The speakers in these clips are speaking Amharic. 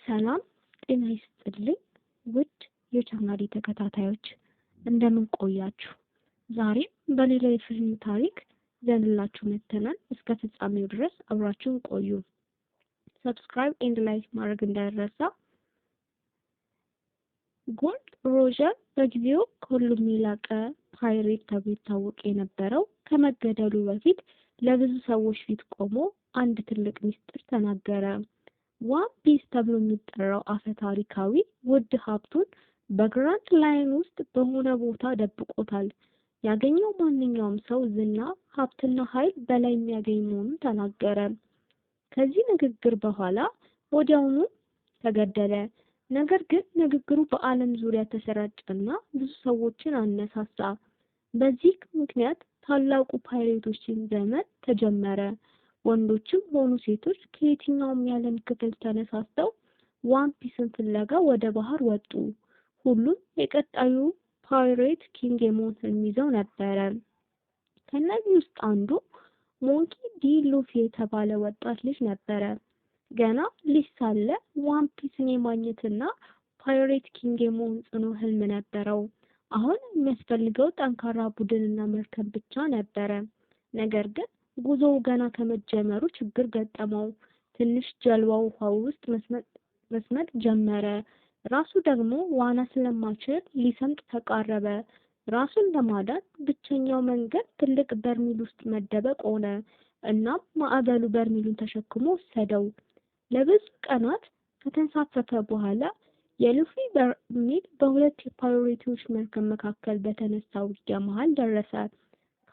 ሰላም ጤና ይስጥልኝ ውድ የቻናሌ ተከታታዮች፣ እንደምን ቆያችሁ? ዛሬም በሌላ የፊልም ታሪክ ይዘንላችሁ መጥተናል። እስከ ፍጻሜው ድረስ አብራችሁን ቆዩ። Subscribe and like ማድረግ እንዳይረሳ። ጎልድ ሮጀር በጊዜው ከሁሉም የላቀ pirate ተብሎ ይታወቅ የነበረው ከመገደሉ በፊት ለብዙ ሰዎች ፊት ቆሞ አንድ ትልቅ ሚስጥር ተናገረ። One Piece ተብሎ የሚጠራው አፈ ታሪካዊ ውድ ሀብቱን በግራንድ ላይን ውስጥ በሆነ ቦታ ደብቆታል። ያገኘው ማንኛውም ሰው ዝና፣ ሀብትና ኃይል በላይ የሚያገኝ መሆኑን ተናገረ። ከዚህ ንግግር በኋላ ወዲያውኑ ተገደለ። ነገር ግን ንግግሩ በዓለም ዙሪያ ተሰራጨና ብዙ ሰዎችን አነሳሳ። በዚህ ምክንያት ታላቁ pirate ኦችን ዘመን ተጀመረ። ወንዶችም ሆኑ ሴቶች ከየትኛውም የዓለም ክፍል ተነሳስተው One Piece ን ፍለጋ ወደ ባህር ወጡ። ሁሉም የቀጣዩ pirate king የመሆን ህልም ይዘው ነበረ። ከእነዚህ ውስጥ አንዱ ሞንኪ ዲ ሉፊ የተባለ ወጣት ልጅ ነበረ። ገና ልጅ ሳለ One Piece ን የማግኘትና pirate king የመሆን ጽኑ ህልም ነበረው። አሁን የሚያስፈልገው ጠንካራ ቡድንና መርከብ ብቻ ነበረ። ነገር ግን ጉዞው ገና ከመጀመሩ ችግር ገጠመው። ትንሽ ጀልባው ውሃ ውስጥ መስመጥ ጀመረ። ራሱ ደግሞ ዋና ስለማይችል ሊሰምጥ ተቃረበ። ራሱን ለማዳን ብቸኛው መንገድ ትልቅ በርሚል ውስጥ መደበቅ ሆነ። እናም ማዕበሉ በርሚሉን ተሸክሞ ወሰደው። ለብዙ ቀናት ከተንሳፈፈ በኋላ የሉፊ በርሚል በሁለት የ pirate ኦች መርከብ መካከል በተነሳ ውጊያ መሃል ደረሰ።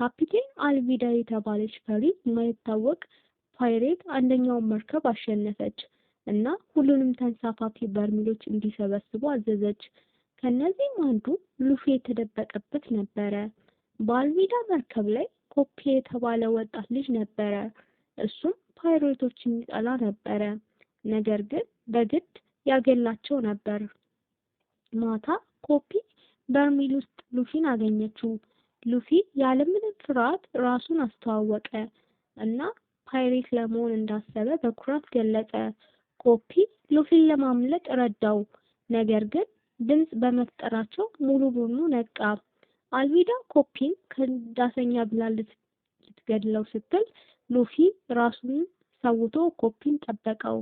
ካፒቴን አልቪዳ የተባለች ፈሪ የማይታወቅ pirate አንደኛውን መርከብ አሸነፈች እና ሁሉንም ተንሳፋፊ በርሚሎች እንዲሰበስቡ አዘዘች። ከነዚህም አንዱ ሉፊ የተደበቀበት ነበረ። በአልቪዳ መርከብ ላይ ኮፒ የተባለ ወጣት ልጅ ነበረ። እሱም pirate ኦችን ይጠላ ነበረ፣ ነገር ግን በግድ ያገላቸው ነበር። ማታ ኮፒ በርሚል ውስጥ ሉፊን አገኘችው። ሉፊ ያለምንም ፍርሃት ራሱን አስተዋወቀ እና pirate ለመሆን እንዳሰበ በኩራት ገለጸ። ኮፒ ሉፊን ለማምለጥ ረዳው፣ ነገር ግን ድምፅ በመፍጠራቸው ሙሉ ቡድኑ ነቃ። አልቪዳ ኮፒን ከዳተኛ ብላ ልትገድለው ስትል ሉፊ ራሱን ሰውቶ ኮፒን ጠበቀው።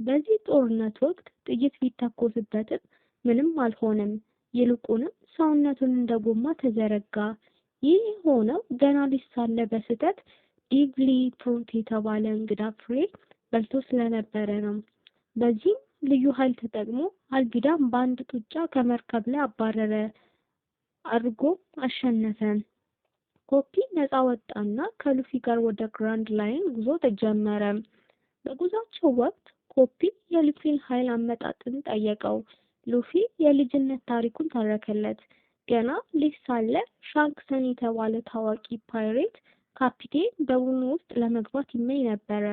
በዚህ ጦርነት ወቅት ጥይት ቢተኮስበትም ምንም አልሆነም። ይልቁንም ሰውነቱን እንደ ጎማ ተዘረጋ። ይህ የሆነው ገና ልጅ ሳለ በስህተት devil fruit የተባለ እንግዳ ፍሬ በልቶ ስለነበረ ነው። በዚህም ልዩ ኃይል ተጠቅሞ አልቪዳን በአንድ ጡጫ ከመርከብ ላይ አባረረ አድርጎ አሸነፈ። ኮፒ ነፃ ወጣና ከሉፊ ጋር ወደ ግራንድ ላይን ጉዞ ተጀመረ። በጉዟቸው ወቅት ኮፒ የሉፊን ኃይል አመጣጥን ጠየቀው። ሉፊ የልጅነት ታሪኩን ተረከለት። ገና ልጅ ሳለ ሻንክሰን የተባለ ታዋቂ pirate ካፒቴን በቡድኑ ውስጥ ለመግባት ይመኝ ነበረ።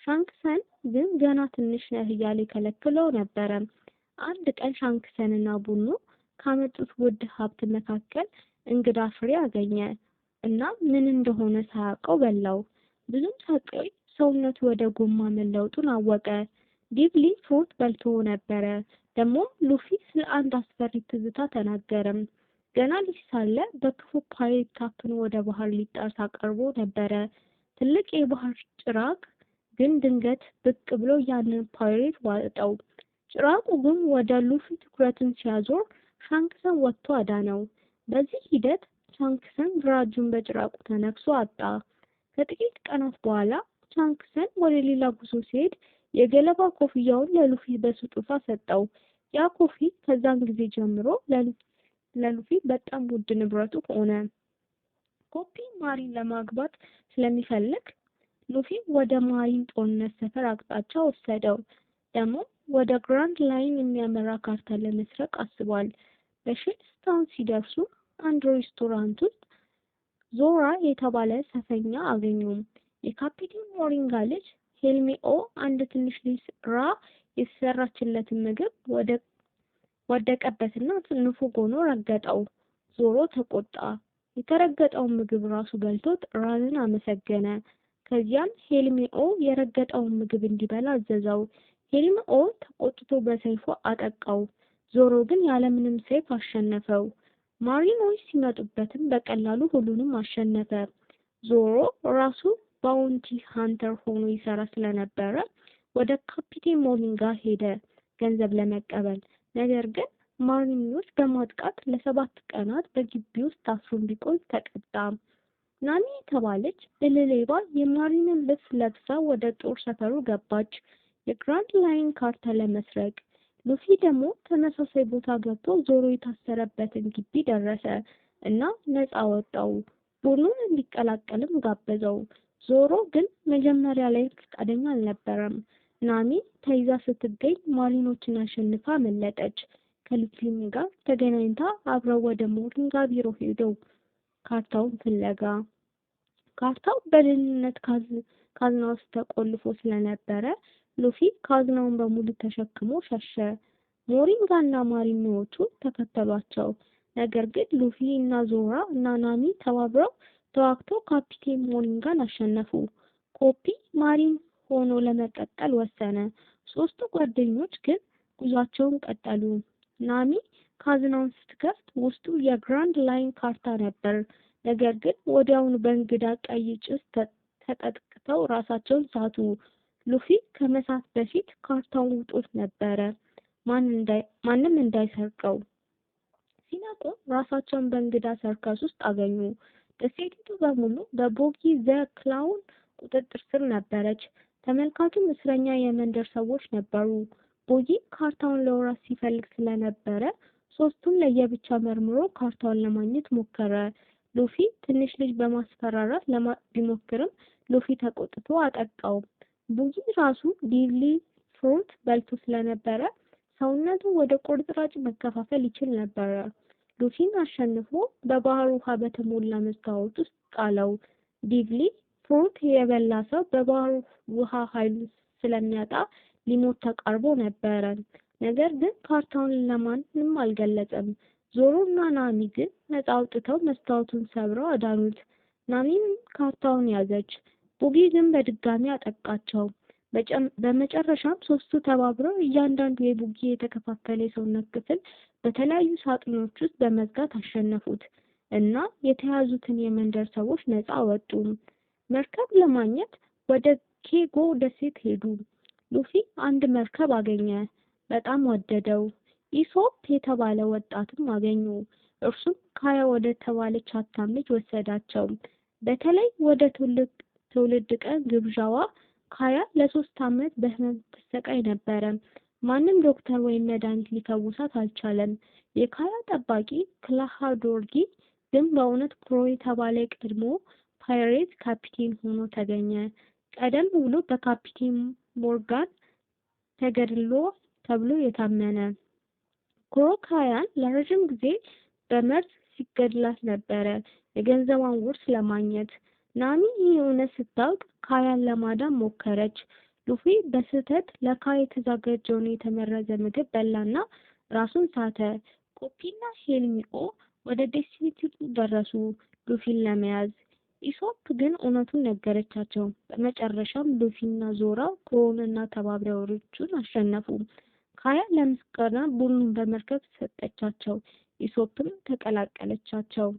ሻንክሰን ግን ገና ትንሽ ነህ እያለ ይከለክለው ነበረ። አንድ ቀን ሻንክሰንና ቡድኑ ካመጡት ውድ ሀብት መካከል እንግዳ ፍሬ አገኘ እና ምን እንደሆነ ሳያውቀው በላው። ብዙም ሳይቆይ ሰውነቱ ወደ ጎማ መለወጡን አወቀ። Devil fruit በልቶ ነበረ። ደግሞም ሉፊ ስለ አንድ አስፈሪ ትዝታ ተናገረም። ገና ልጅ ሳለ በክፉ pirate ታፍኖ ወደ ባህር ሊጣል ታቀርቦ ነበረ። ትልቅ የባህር ጭራቅ ግን ድንገት ብቅ ብሎ ያንን pirate ዋጠው። ጭራቁ ግን ወደ ሉፊ ትኩረትን ሲያዞር ሻንክሰን ወጥቶ አዳነው። በዚህ ሂደት ሻንክሰን ግራ እጁን በጭራቁ ተነክሶ አጣ። ከጥቂት ቀናት በኋላ ሻንክሰን ወደ ሌላ ጉዞ ሲሄድ የገለባ ኮፍያውን ለሉፊ በስጦታ ሰጠው። ያ ኮፊ ከዛን ጊዜ ጀምሮ ለሉፊ በጣም ውድ ንብረቱ ሆነ። ኮፒ ማሪን ለማግባት ስለሚፈልግ ሉፊ ወደ ማሪን ጦርነት ሰፈር አቅጣጫ ወሰደው። ደግሞ ወደ ግራንድ ላይን የሚያመራ ካርታ ለመስረቅ አስቧል። በሼልስታውን ሲደርሱ አንድ ሬስቶራንት ውስጥ ዞራ የተባለ ሰፈኛ አገኙ። የካፒቴን ሞሪንጋ ልጅ ሄልሜኦ አንድ ትንሽ ልጅ ራ የተሰራችለትን ምግብ ወደቀበትና ንፉግ ሆኖ ረገጠው። ዞሮ ተቆጣ። የተረገጠውን ምግብ ራሱ በልቶት ራንን አመሰገነ። ከዚያም ሄልሜኦ የረገጠውን ምግብ እንዲበላ አዘዘው። ሄልሚኦ ተቆጥቶ በሰይፉ አጠቃው። ዞሮ ግን ያለምንም ሰይፍ አሸነፈው። ማሪኖች ሲመጡበትም በቀላሉ ሁሉንም አሸነፈ። ዞሮ ራሱ bounty hunter ሆኖ ይሰራ ስለነበረ ወደ ካፒቴን ሞሪንጋ ሄደ ገንዘብ ለመቀበል። ነገር ግን ማሪኖች በማጥቃት ለ7 ቀናት በግቢ ውስጥ ታስሮ እንዲቆይ ተቀጣ። ናሚ የተባለች ብልህ ሌባ የማሪንን ልብስ ለብሳ ወደ ጦር ሰፈሩ ገባች፣ የግራንድ ላይን ካርታ ለመስረቅ። ሉፊ ደግሞ ተመሳሳይ ቦታ ገብቶ ዞሮ የታሰረበትን ግቢ ደረሰ እና ነፃ አወጣው። ቡድኑን እንዲቀላቀልም ጋበዘው። ዞሮ ግን መጀመሪያ ላይ ፈቃደኛ አልነበረም። ናሚ ተይዛ ስትገኝ ማሪኖችን አሸንፋ አመለጠች። ከሉፊም ጋር ተገናኝታ አብረው ወደ ሞሪንጋ ቢሮ ሄዱ ካርታውን ፍለጋ። ካርታው በደህንነት ካዝና ውስጥ ተቆልፎ ስለነበረ ሉፊ ካዝናውን በሙሉ ተሸክሞ ሸሸ። ሞሪንጋ እና ማሪኖዎቹ ተከተሏቸው። ነገር ግን ሉፊ እና ዞሮ እና ናሚ ተባብረው ተዋግተው ካፒቴን ሞሪንጋን አሸነፉ። ኮፒ marine ሆኖ ለመቀጠል ወሰነ። ሶስቱ ጓደኞች ግን ጉዟቸውን ቀጠሉ። ናሚ ካዝናውን ስትከፍት ውስጡ የግራንድ ላይን ካርታ ነበር። ነገር ግን ወዲያውኑ በእንግዳ ቀይ ጭስ ተጠቅተው ራሳቸውን ሳቱ። ሉፊ ከመሳት በፊት ካርታውን ውጦት ነበረ፣ ማንም እንዳይሰርቀው። ሲነቁ ራሳቸውን በእንግዳ ሰርከስ ውስጥ አገኙ። ደሴቲቱ በሙሉ በቦጊ ዘ ክላውን ቁጥጥር ስር ነበረች። ተመልካቹም እስረኛ የመንደር ሰዎች ነበሩ። ቦጊ ካርታውን ለወራት ሲፈልግ ስለነበረ ሶስቱን ለየብቻ መርምሮ ካርታውን ለማግኘት ሞከረ። ሉፊ ትንሽ ልጅ በማስፈራራት ቢሞክርም ሉፊ ተቆጥቶ አጠቃው። ቡጊ ራሱ devil fruit በልቶ ስለነበረ ሰውነቱ ወደ ቁርጥራጭ መከፋፈል ይችል ነበር። ሉፊን አሸንፎ በባህር ውሃ በተሞላ መስታወት ውስጥ ጣለው። Devil fruit የበላ ሰው በባህር ውሃ ኃይሉን ስለሚያጣ ሊሞት ተቃርቦ ነበረ። ነገር ግን ካርታውን ለማንም አልገለጸም። ዞሮ እና ናሚ ግን ነፃ አውጥተው መስታወቱን ሰብረው አዳኑት። ናሚም ካርታውን ያዘች። ቡጊ ግን በድጋሚ አጠቃቸው። በመጨረሻም ሶስቱ ተባብረው እያንዳንዱ የቡጊ የተከፋፈለ የሰውነት ክፍል በተለያዩ ሳጥኖች ውስጥ በመዝጋት አሸነፉት እና የተያዙትን የመንደር ሰዎች ነፃ አወጡ። መርከብ ለማግኘት ወደ ኬጎ ደሴት ሄዱ። ሉፊ አንድ መርከብ አገኘ። በጣም ወደደው። ኢሶፕ የተባለ ወጣትም አገኙ። እርሱም ካያ ወደ ተባለች ሀብታም ልጅ ወሰዳቸው። በተለይ ወደ ትውልድ ቀን ግብዣዋ ካያ ለ3 ዓመት በህመም ትሰቃይ ነበረ። ማንም ዶክተር ወይም መድኃኒት ሊፈውሳት አልቻለም። የካያ ጠባቂ ክላሃዶርጊ ግን በእውነት ኩሮ የተባለ የቀድሞ pirate ካፒቴን ሆኖ ተገኘ። ቀደም ብሎ በካፒቴን ሞርጋን ተገድሏል ተብሎ የታመነ። ኩሮ ካያን ለረጅም ጊዜ በመርዝ ሲገድላት ነበረ የገንዘቧን ውርስ ለማግኘት። ናሚ ይህ እውነት ስታውቅ ካያን ለማዳን ሞከረች። ሉፊ በስህተት ለካያ የተዘጋጀውን የተመረዘ ምግብ በላና ራሱን ሳተ። ኮፒና ሄልሚኦ ወደ ደሴቲቱ ደረሱ ሉፊን ለመያዝ። ኢሶፕ ግን እውነቱን ነገረቻቸው። በመጨረሻም ሉፊና ዞሮ ኩሮንና ተባባሪዎቹን አሸነፉ። ካያ ለምስጋና ቡድኑን በመርከብ ሰጠቻቸው። ኢሶፕም ተቀላቀለቻቸው።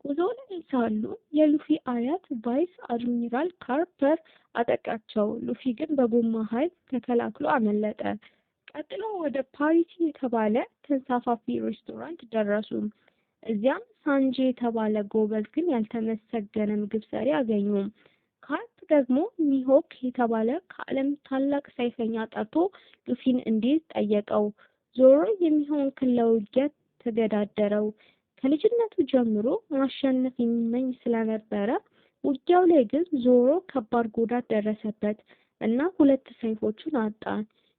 ጉዞ ላይ ሳሉ የሉፊ አያት Vice Admiral ካርፐር አጠቃቸው። ሉፊ ግን በጎማ ኃይል ተከላክሎ አመለጠ። ቀጥሎ ወደ ፓሪሲ የተባለ ተንሳፋፊ ሬስቶራንት ደረሱ። እዚያም ሳንጂ የተባለ ጎበዝ ግን ያልተመሰገነ ምግብ ሰሪ አገኙ። ካርፕ ደግሞ ሚሆክ የተባለ ከዓለም ታላቅ ሰይፈኛ ጠርቶ ሉፊን እንዲይዝ ጠየቀው። ዞሮ የሚሆክን ለውጊያ ተገዳደረው። ከልጅነቱ ጀምሮ ማሸነፍ የሚመኝ ስለነበረ ውጊያው ላይ ግን ዞሮ ከባድ ጉዳት ደረሰበት እና ሁለት ሰይፎቹን አጣ።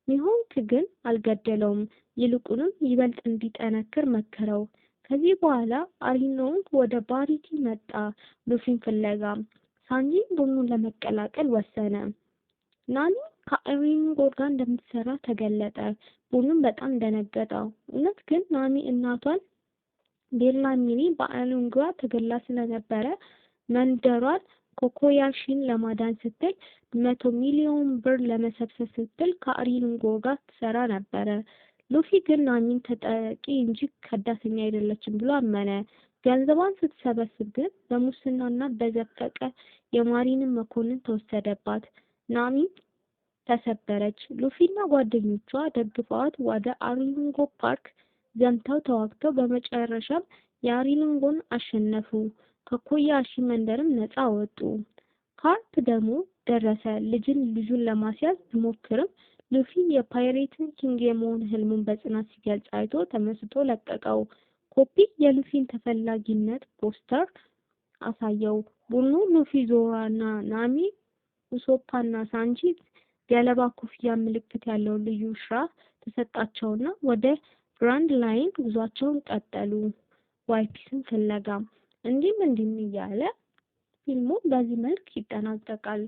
ሚሆክ ግን አልገደለውም፣ ይልቁንም ይበልጥ እንዲጠነክር መከረው። ከዚህ በኋላ አርኖንግ ወደ ባሪቲ መጣ ሉፊን ፍለጋ። ሳንጂ ቡድኑን ለመቀላቀል ወሰነ። ናሚ ከአርኖንግ ጋር እንደምትሰራ ተገለጠ። ቡድኑም በጣም ደነገጠ። እውነት ግን ናሚ እናቷን ቤላ ሚሪ በአርኖንግ ተገድላ ስለነበረ መንደሯን ኮኮያሺን ለማዳን ስትል 100 ሚሊዮን ብር ለመሰብሰብ ስትል ከአሪሊንጎ ጋር ትሰራ ነበረ። ሉፊ ግን ናሚን ተጠቂ እንጂ ከዳተኛ አይደለችም ብሎ አመነ። ገንዘቧን ስትሰበስብ ግን በሙስናና በዘፈቀ የማሪንን መኮንን ተወሰደባት። ናሚም ተሰበረች። ሉፊና ጓደኞቿ ደግፈዋት ወደ አርሊንጎ ፓርክ ዘምተው ተዋግተው በመጨረሻም የአርሊንጎን አሸነፉ። ከኮያሺ መንደርም ነፃ ወጡ። ካርፕ ደግሞ ደረሰ። ልጅን ልጁን ለማስያዝ ቢሞክርም ሉፊ የ Pirate King የመሆን ህልሙን በጽናት ሲገልጽ አይቶ ተመስጦ ለቀቀው። ኮፒ የሉፊን ተፈላጊነት ፖስተር አሳየው። ቡድኑ ሉፊ፣ ዞሮ እና ናሚ፣ ኡሶፕ እና ሳንጂ ገለባ ኮፍያ ምልክት ያለው ልዩ ሽራፍ ተሰጣቸውና ወደ ግራንድ ላይን ጉዟቸውን ቀጠሉ። One Piece ን ፍለጋ። እንዲህም እንዲህም እያለ ፊልሙ በዚህ መልክ ይጠናቀቃል።